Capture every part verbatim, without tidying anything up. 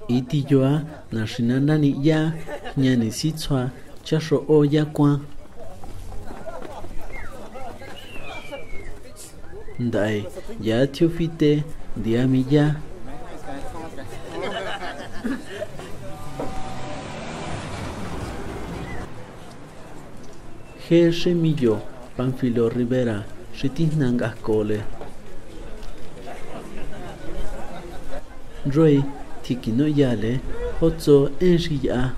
Itiyoa naxinanda ni'yá, jña nisitsjua, cháxo'ó yá kuán. Nda'e ya tjiú fite ndiá miyá. Jé xé miyo Pánfilo Rivera xi tijna nkajkole. Nrué tjikinóyale jó tso én xi y'a.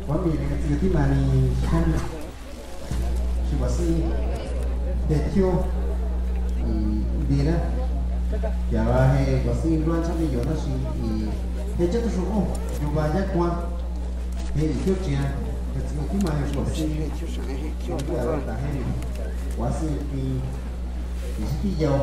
Kuambi ne katsika tima ni shani. Xi kuasí te tjió i ndina. Yaba je kuasí luan chami yona xi i je chatu xu o yuba ya kuan. Je i tjió chia katsika tima ni xi kuasí. Kuasí i i xi ti yao.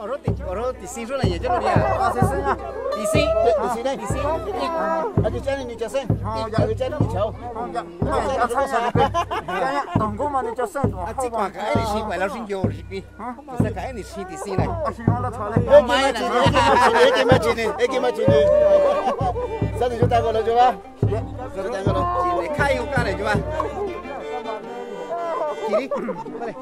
Oro ti, oro ti sin xu na ye chalo ria. Ti sin. Ti sin. Ti sin. A ke chani ni chasen. A ke chani ni chao. Tongo ma ni chasen. A ti kwa ka ni shi kwa la shin yo ri. Sa ka ni shi ti sin na. Eki ma chini, eki ma chini, eki ma chini. Sa ni yo ta ko lo yo ba. Sa ta ko lo. Chini kai yo ka le yo ba. Kiri. Vale.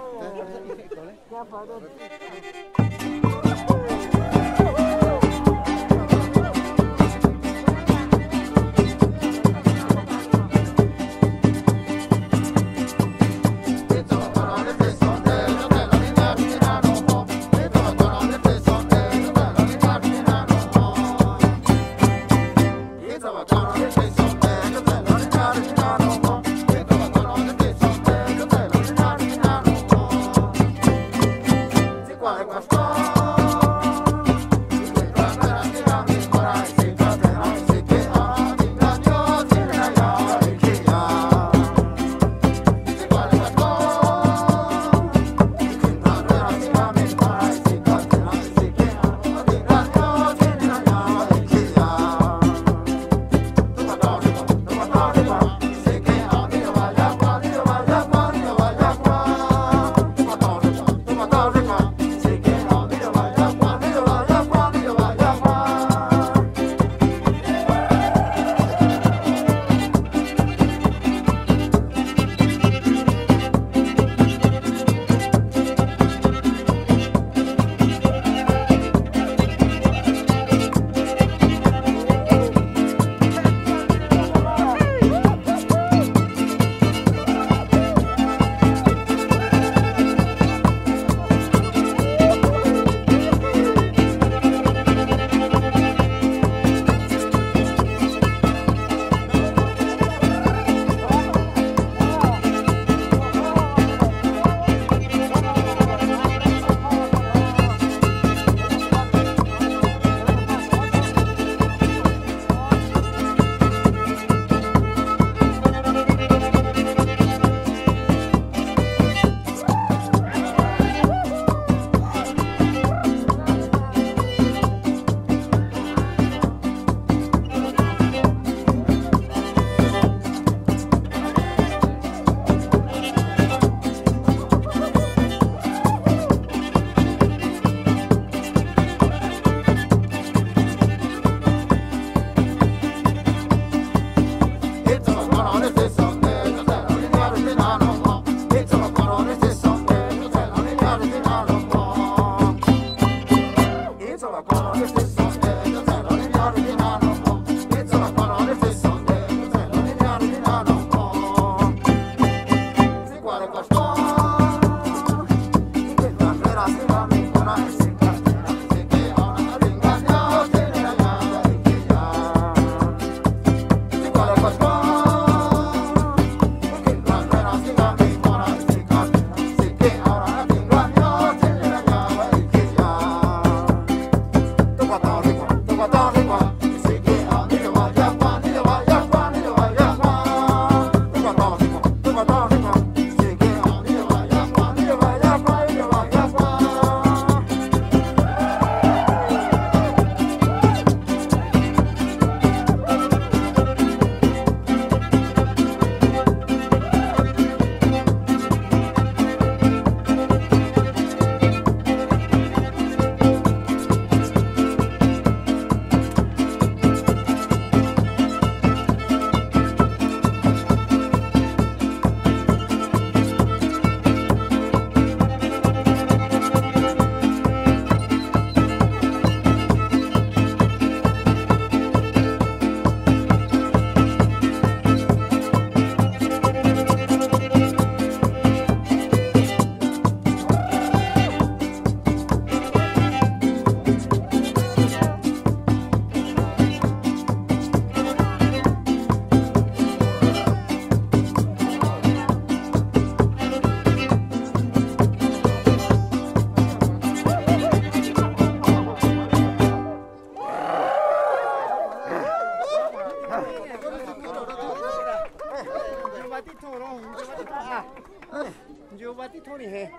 Nchuba titjoni je.